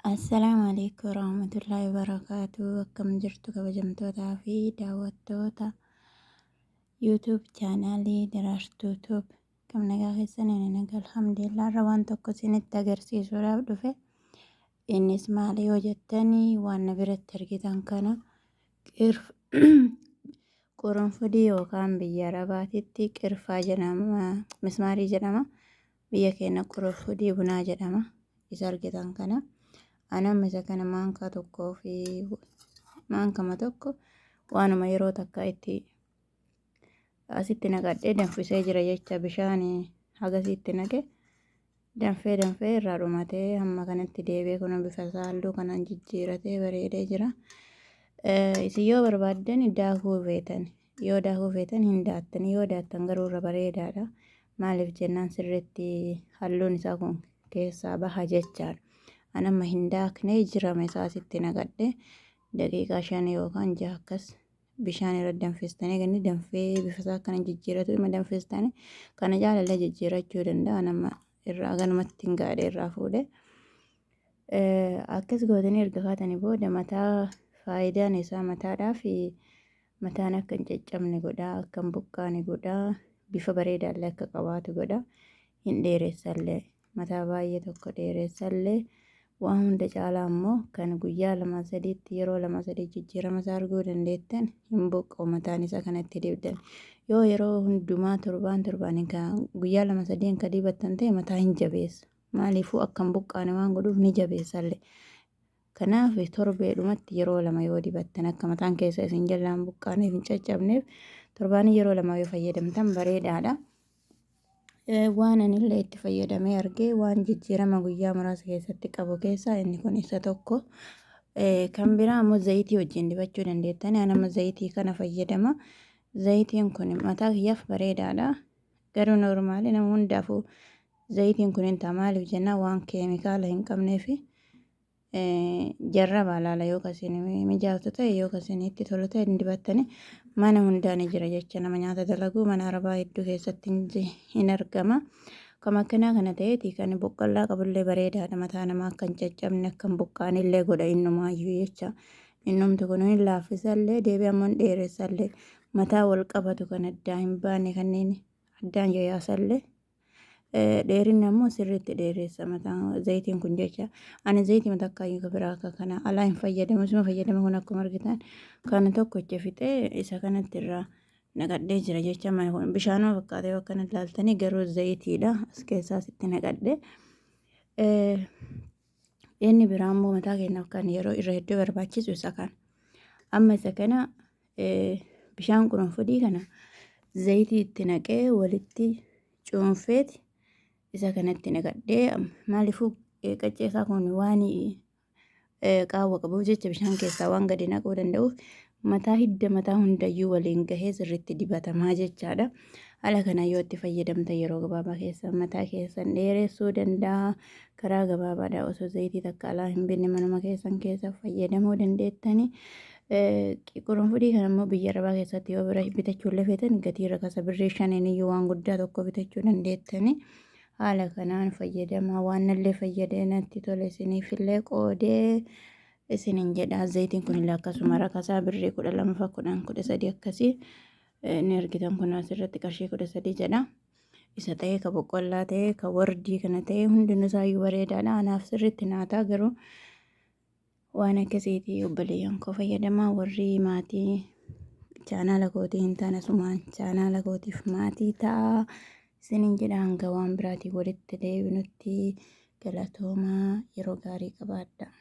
Assalaamu alaikum warahmatullaahi wabarakaatuh. Akkam jirtu kabajamtootaa fi daawwattoota YouTube chaanaalii Daraartuu Tube. Kam nagaa keessan? Ani nagaa, alhamdulillah. Irra waan tokko isinitti agarsiisuudhaaf dhufe. Innis maali yoo jettanii, waan na biratti argitan kana qurunfudii yookaan biyya Arabaatitti qirfaa jedhama, mismaarii jedhama. Biyya keenya qurunfudii bunaa jedhama. Isa argitan kana. Anam isa kana maankaa tokkoo fi maankama tokko waanuma yeroo takka itti asitti naqadhee danfisee jira jecha. Bishaan hagasiitti naqe, danfee danfee irraa dhumatee hamma kanatti deebi'ee kun bifa isaa halluu kanaan jijjiiratee bareedee jira. Isin yoo barbaaddan daakuu feetan, yoo daakuu feetan hin daattan. Yoo daattan garuu irra bareedaadha. Maaliif jennaan, sirriitti halluun isaa kun keessaa baha jechaadha. An amma hin daakne, jirama isaa asitti naqadhe, daqiiqaa 5 yookaan 6 akkas bishaan irra danfistanii ganni danfee bifa isaa akkana jijjiiratu ima danfistanii kana jaalallee jijjiirachuu danda'a. Nama irraa ganumatti hin gaadhe irraa fuudhe. Akkas gootanii erga kaatanii booda mataa, faayidaan isaa mataadhaaf mataan akka hin caccabne godha, akka hin buqqaane godha, bifa bareedaallee akka qabaatu godha, hin dheeressallee, mataa baay'ee tokko dheeressallee. Waan hunda caalaa immoo kan guyyaa lama sadiitti yeroo lama sadii jijjiirama isaa arguu dandeettan, hin buqqa'u mataan isa kanatti dibdan. Yoo yeroo hundumaa torbaan torbaan kan guyyaa lama sadiin kan dibattan ta'e, mataa hin jabeessa. Maaliifuu akka hin buqqaane waan godhuuf ni jabeessallee. Kanaaf torbeedhumatti yeroo lama yoo dibattan, akka mataan keessa isin jalaan buqqaaneef hin caccabneef, torbaan yeroo lama yoo fayyadamtan bareedaadha. Waan anillee itti fayyadamee argee waan jijjiirama guyyaa muraasa keessatti qabu keessaa inni kun isa tokko. Kan biraa immoo zayitii wajjin dibachuu dandeettan. Ani amma zayitii kana fayyadama. Zayitiin kun mataa kiyyaaf bareedaadha. Garuu normally nama hundaafuu zayitiin kun hin ta'a. Maaliif jennaan, waan keemikaala hin qabneefi jarrabaa laala. Yoo kasin mijaatu ta'e, yoo kasin itti tolu ta'e, hin dibattani. Mana hundaa ni jira jecha. Nama nyaata dalaguu mana Arabaa hedduu keessatti hin argama. Kam akkanaa kana ta'eeti kan boqqollaa qabullee bareedaadha. Mataa namaa akka hin caccabne, akka hin buqqaanillee godha innumaayyuu jecha. Innumti kun hin laaffisallee, deebi'ee ammoo hin dheeressallee, mataa wal qabatu kan addaan hin baane kanneen addaan yayaasallee, dheerinni ammoo sirriitti dheeressa mataa zayitiin kun jecha. Ani zayitii mataa akkaayyuu biraa akka kana alaa hin fayyadamu, isuma fayyadama. Kun akkuma argitan kana tokkocha fixee isa kanatti irraa naqadhee jira jecha. Mana kun bishaanuma fakkaata yoo akkana ilaaltanii, garuu zayitiidha as keessaa sitti naqadhe. Inni biraa immoo mataa keenyaaf kan yeroo irra hedduu barbaachisu isa kana. Amma isa kana bishaan qurunfudii kana zayitii itti naqee walitti cuunfeeti isa kanatti naqadhee. Maaliifuu qaccee isaa kun waan qaawwa qabuuf jecha, bishaan keessaa waan gadi naquu danda'uuf, mataa hidda mataa hundayyuu waliin gahee sirriitti dibatamaa jechaadha. Haala kana yoo itti fayyadamtan yeroo gabaabaa keessa mataa keessan dheeressuu danda'a. Karaa gabaabaadha, osoo zayitii takka alaa hin binne manuma keessan keessa fayyadamuu dandeettani. Qurunfudii kana immoo biyya Arabaa keessatti yoo bira bitachuu illee feetan, gatii rakasa birrii 5n iyyuu waan guddaa tokko bitachuu dandeettani. Haala kanaan fayyadamaa. Waan nallee fayyadee natti tole isiniifillee qoodee isinin jedha. Zayitiin kunillee akkasuma rakasaa, birrii 12 fa, 10, 13 akkasii ni argitan. Kun asirratti qarshii 13 jedha. Isa ta'ee, ka boqqollaa ta'ee, ka wardii kana ta'ee, hundinuu isaayyuu bareedaadha. Anaaf sirriitti naataa garuu waan akkasiiti. Obboleeyyan koo, fayyadamaa. Warri maatii chaanaala kootii hin taane asumaan chaanaala kootiif maatii ta'a isinin jedha. Hanga waan biraatiin walitti deebinutti galatoomaa, yeroo gaarii qabaadha.